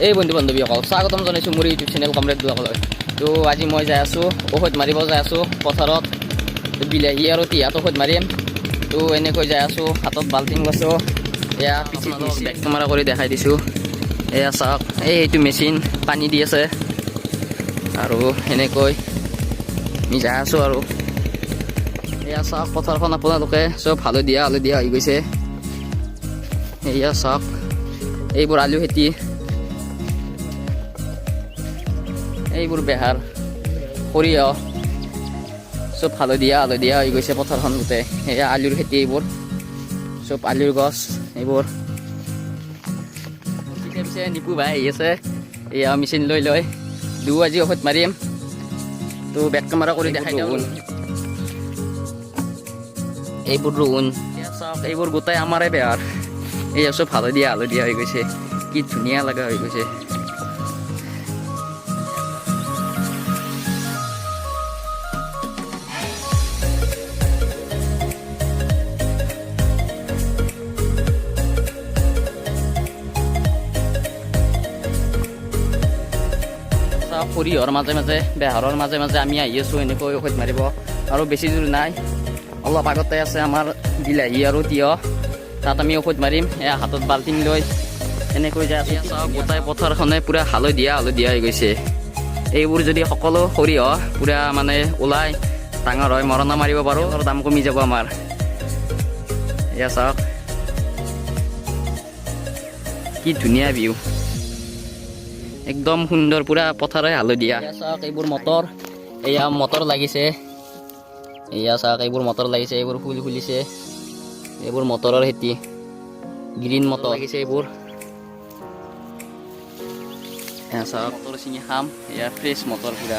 এই বন্ধু বান্ধৱীসকল, স্বাগতম জনাইছোঁ মোৰ ইউটিউব চেনেল কমৰেড ব্লগলৈ। তো আজি মই যাই আছোঁ, ঔষধ মাৰিব যাই আছোঁ পথাৰত। বিলাহী আৰু তিঁয়াত ঔষধ মাৰিম। তো এনেকৈ যাই আছোঁ, হাতত বাল্টিং লৈছোঁ। এয়া পিঠিত বেক কেমেৰা কৰি দেখাই দিছোঁ। এয়া চাওক, এই এইটো মেচিন পানী দি আছে আৰু সেনেকৈ আমি যাই আছোঁ। আৰু এয়া চাওক পথাৰখন, আপোনালোকে চব হালধীয়া হালধীয়া হৈ গৈছে। এয়া চাওক, এইবোৰ আলু খেতি, এইবোৰ বেহাৰ, সৰিয়হ, চব হালধীয়া হালধীয়া হৈ গৈছে পথাৰখন গোটেই। এয়া আলুৰ খেতি, এইবোৰ চব আলুৰ গছ এইবোৰ। পিছে পিছে নিপু ভাই আহি আছে, এয়া মেচিন লৈ লৈ। দুয়ো আজি ঔষধ মাৰিম। তো বেক কেমেৰা কৰি দেখাই দিওঁ। এইবোৰ ৰোণ, চাওক, এইবোৰ গোটেই আমাৰে বেহাৰ। এই চব হালধীয়া হালধীয়া হৈ গৈছে, কি ধুনীয়া লগা হৈ গৈছে। চাওক, সৰিয়হৰ মাজে মাজে, বেহাৰৰ মাজে মাজে আমি আহি আছোঁ এনেকৈ ঔষধ মাৰিব। আৰু বেছি দূৰ নাই, অলপ আগতে আছে আমাৰ বিলাহী আৰু তিয়হ, তাত আমি ঔষধ মাৰিম। এয়া হাতত বাল্টিং লৈ এনেকৈ যাই আছোঁ। চাওক, গোটেই পথাৰখনে পূৰা হালধীয়া হালধীয়া হৈ গৈছে। এইবোৰ যদি সকলো সৰিয়হ পূৰা মানে ওলাই ডাঙৰ হয়, মৰণা মাৰিব পাৰোঁ আৰু দাম কমি যাব আমাৰ। এয়া চাওক, কি ধুনীয়া ভিউ, একদম সুন্দৰ, পুৰা পথাৰে হালধীয়া। এয়া চাওক, এইবোৰ মটৰ, এয়া মটৰ লাগিছে। এয়া চাওক, এইবোৰ মটৰ লাগিছে, এইবোৰ ফুল ফুলিছে, এইবোৰ মটৰৰ খেতি, গ্ৰীণ মটৰ লাগিছে এইবোৰ। এয়া চাওক, মটৰ ছিঙি খাম। এয়া ফ্ৰেছ মটৰ, পুৰা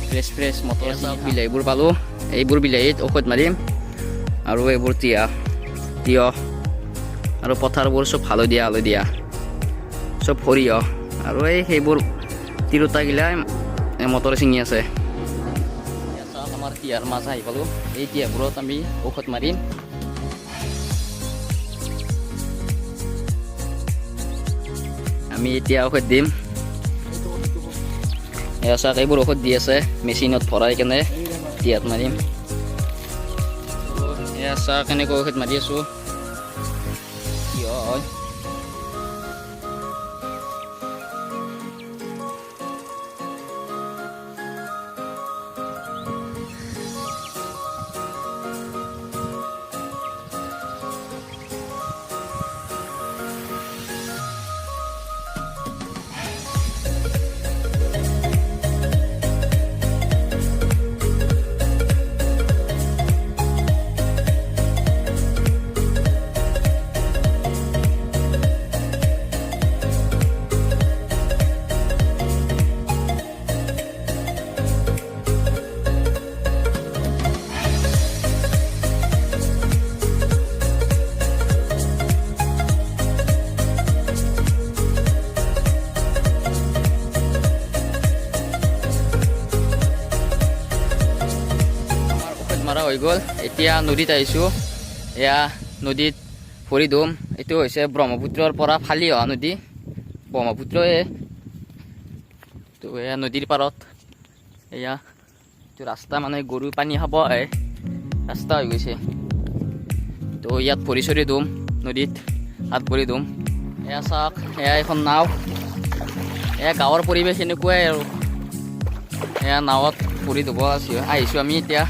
ফ্ৰেছ ফ্ৰেছ মটৰ। চাওক, বিলাহীবোৰ পালোঁ, এইবোৰ বিলাহীত ঔষধ মাৰিম। আৰু এইবোৰ তিয়হ আৰু পথাৰবোৰ চব হালধীয়া হালধীয়া, চব সৰিয়হ আৰু এই সেইবোৰ তিৰোতাগিলাই মটৰ ছিঙি আছে। এয়া চাওক, আমাৰ তিয়হাৰ মাজ আহি পালোঁ। এই তিয়হবোৰত আমি ঔষধ মাৰিম। আমি এতিয়া ঔষধ দিম। এয়া চাওক, এইবোৰ ঔষধ দি আছে মেচিনত ভৰাই কেনে তিয়হাত মাৰিম। এয়া চাওক, কেনেকৈ ঔষধ মাৰি আছোঁ, তিয়হ হয়। আমাৰ ঔষধ মৰা হৈ গ'ল। এতিয়া নদীত আহিছোঁ, এয়া নদীত ভৰি ধুম। এইটো হৈছে ব্ৰহ্মপুত্ৰৰ পৰা ফালি অহা নদী, ব্ৰহ্মপুত্ৰয়ে। তো এয়া নদীৰ পাৰত, এয়া এইটো ৰাস্তা, মানে গৰু পানী খাব আহে ৰাস্তা হৈ গৈছে। তো ইয়াত ভৰি চৰি ধুম, নদীত হাত ভৰি ধুম। এয়া চাওক, এয়া এখন নাও। এয়া গাঁৱৰ পৰিৱেশ এনেকুৱাই আৰু। এয়া নাৱত ভৰি ধুব আহিছোঁ আমি এতিয়া।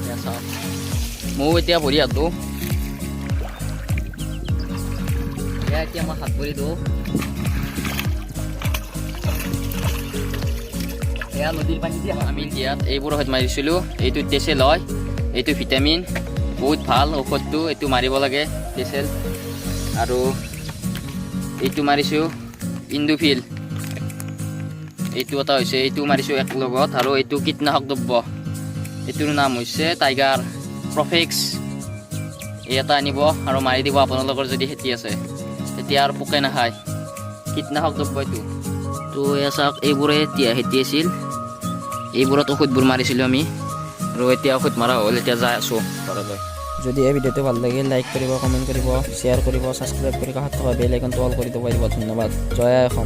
এয়া চাওক, ময়ো এতিয়া ভৰি হাত ধুওঁ। এয়া এতিয়া মই হাত ভৰি ধুওঁ। এয়া নদীৰ পানী দি আমি ইয়াত এইবোৰ ঔষধ মাৰিছিলোঁ। এইটো টেচেল হয়, এইটো ভিটামিন, বহুত ভাল ঔষধটো, এইটো মাৰিব লাগে টেচেল। আৰু এইটো মাৰিছোঁ ইণ্ডোফিল, এইটো এটা হৈছে, এইটো মাৰিছোঁ এক লগত। আৰু এইটো কীটনাশক দ্ৰব্য, এইটোৰ নাম হৈছে টাইগাৰ প্ৰফেক্স। এই এটা আনিব আৰু মাৰি দিব আপোনালোকৰ যদি খেতি আছে, তেতিয়া আৰু পোকে নাখায়। কীটনাশক দ্ৰব্য এইটো। তো এয়া চাওক, এইবোৰে এতিয়া খেতি আছিল, এইবোৰত ঔষধবোৰ মাৰিছিলোঁ আমি। আৰু এতিয়া ঔষধ মৰা হ'ল, এতিয়া যাই আছোঁ ঘৰলৈ। যদি এই ভিডিঅ'টো ভাল লাগে, লাইক কৰিব, কমেণ্ট কৰিব, শ্বেয়াৰ কৰিব, ছাবস্ক্ৰাইব কৰি কাষত থকা বেল আইকনটো অল কৰি দিব পাৰিব। ধন্যবাদ। জয় আই অসম।